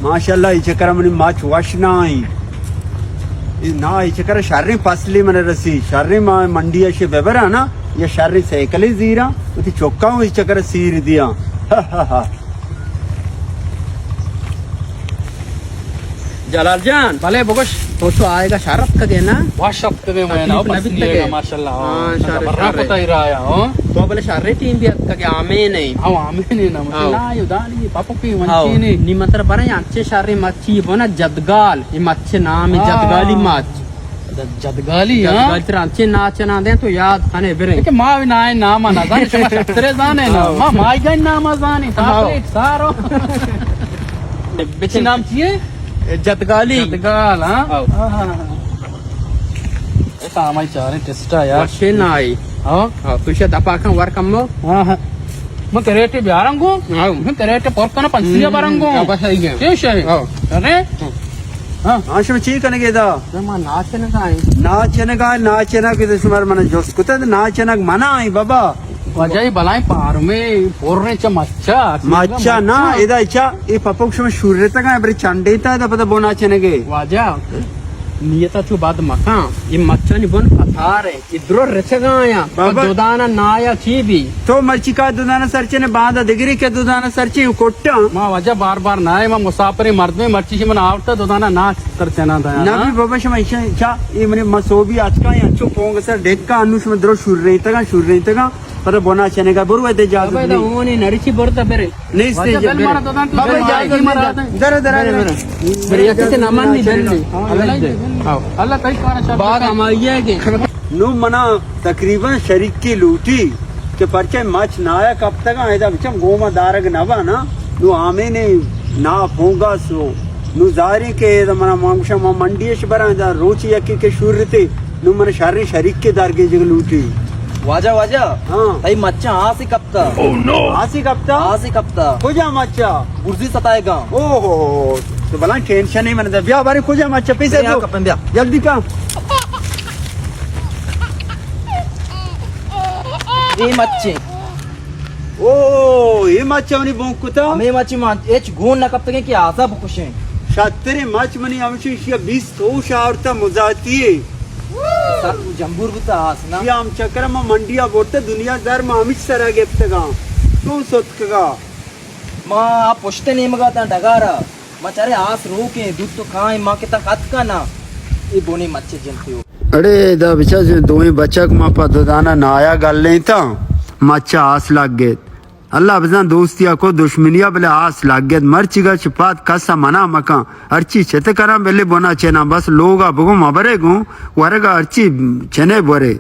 ماشاءاللہ، اے چکر منی مچ وش نہ ایں۔ اے نا، اے چکر شریں فصلے من رسی، شریں ما منڈی اش ببراں نا، یا شریں سائیکلے زیراں، وتی چکاں اے چکر سیر دیاں۔ جلال جان۔ بلے بگوش، تو چو آیگا شر اتکگے نا؟ وش اتکگے میں نا، تکلیف نہ بس بیتگے؟ ماشاءاللہ، ہاں، ہاں، شر، برا شر۔ پتہ ہی رہا ہے، ہاں۔ تو بلے شر ٹیم بھی اتکگے، آمین نہیں۔ ہاں، آمین نہیں نا، مجھے ہاں۔ نا، یہ دانی، پاپا کی ہاں۔ ونچی نہیں۔ نی مطلب برے انچے شر مچی بنا جدگال، یہ مچ نام ہاں۔ جدگالی مچ۔ جد-، جدگالی، ہاں؟ جدگال تر انچے ناچ نہ دیں تو یاد کنے برے۔ کہ ما بھی نہ نام نہ زان، شما شترے زانے نا۔ ہاں۔ ما مائی گن نام زانی، ہاں۔ تاپے سارو۔ بچے نام چیے؟ جدگالی۔ جدگال، ہاں؟ ہاں۔ ہاں، ہاں، ہاں۔ اے تو ہمائی چاریں ٹیسٹا یار۔ وشے نہ آئی۔ ہاں؟ ہاں، تو شاید اپا کن ور کمو۔ ہاں، ہاں۔ من کریٹے بیارنگو۔ ہاں۔ من کریٹے پر کنا پنسیا برنگو۔ ہاں، بس آئی گیا۔ چے شے؟ ہاں۔ ارے؟ ہاں۔ ہاں، شما چی کنگے دا؟ ما ناچنگا ایں۔ ناچنگا، ناچنگ کہ شمار من جست کتا، ناچنگ منا ایں بابا۔ واجہ، اے بلائیں پارمے، پورنے چا مچا۔ مچا نا، مچا۔ ادا چا، اے پپوک شما شورتگا، برے چنڈے تا، ادا پتا بونا چنگے۔ واجہ، نیتا چو بد مکان، اے مچانی بن پتارے، اے درو رچگا آیا، بابا۔ دودانا نایا چی بی؟ تو مرچی کا دودانا سرچے نے، باندا دگری کے دودانا سرچے، اے کٹا۔ ما واجہ بار بار نائے، ما مسافریں مردمے، مرچی شی من آورتا دودانا نا سرچے نا دایا، نا نا؟ بی بابا شما ایشا چا، اے منے مسوبی آتکا، اے انچو پونگ سر ڈیکا، انو شما درو شور رہی تگا، شور رہی تگا۔ پدا بنا چنگا برو، ادا اجازت بابا، ادا نہیں۔ اونی نرچی برتا برے۔ نیست واجہ اجازت۔ بل مارا دادان تو بابا، بل اجازت مارا نہیں۔ دادان۔ در، در، در۔ بل، بل۔ بل۔ بل، اجازت نہ منی، بل۔ ہاں، اللہ دے۔ ہاں۔ اللہ تئی کارا شر بعد بکن۔ ہمائی ہے کہ نو منا تقریباً شریک کی لوٹی کہ پرچہ مچ نایا کپتگا، ادا بچم گوما دارگ نہ با نا۔ نو آمین نا پونگا سو۔ نو ظاہریں کہ ادا منا مانگوشا ما منڈی اش براں، ادا روچ یکی کے شورتے۔ نو من شریں شریک کے دارگے جگ لوٹی۔ واجہ، واجہ۔ ہاں۔ تئی مچاں آسی کپتا۔ آسی کپتا؟ آسی کپتا۔ کجا مچا؟ برزی ستائے گا۔ او ہو ہو۔ تو بلا ٹینشن نہیں من دا۔ بیا بارے کجا مچا پیسے بیا دو۔ کپن بیا۔ جلدی کا۔ اے مچے۔ او، اے مچا منی بون کتا؟ ہمیں مچے ما ہچ گون نہ کپتگیں کہ آسا بکشیں۔ شتریں مچ منی ہمشی شیا بیست ہوش آورتا مزاتی ہے۔ سر جمبور بوتا آس نا۔ یا ہم چکر ما منڈیا برتا دنیا زر ما ہمچ سرا گپتگا۔ تو ستکگا۔ ما آ پشت نیمگا تا ڈگارا۔ ما چارے آس روکیں، دوت تو کائیں، ما کہ تا خط کا نا۔ اے بونے مچے جنتے ہو۔ اڑے دا بچا دوئیں بچک ما پا دو دانا نایا گلیں تا۔ مچا آس لگ گیت۔ اللہ بزاں دوستیا کو دشمنیا بلے آس لگ گیت۔ مرچیگا چہ پاد کسا منع مکن۔ ہرچی چت کناں بلے بنا چناں۔ بس لوگا بگو مبرے گوں۔ ورگا ہرچی چنے بورے۔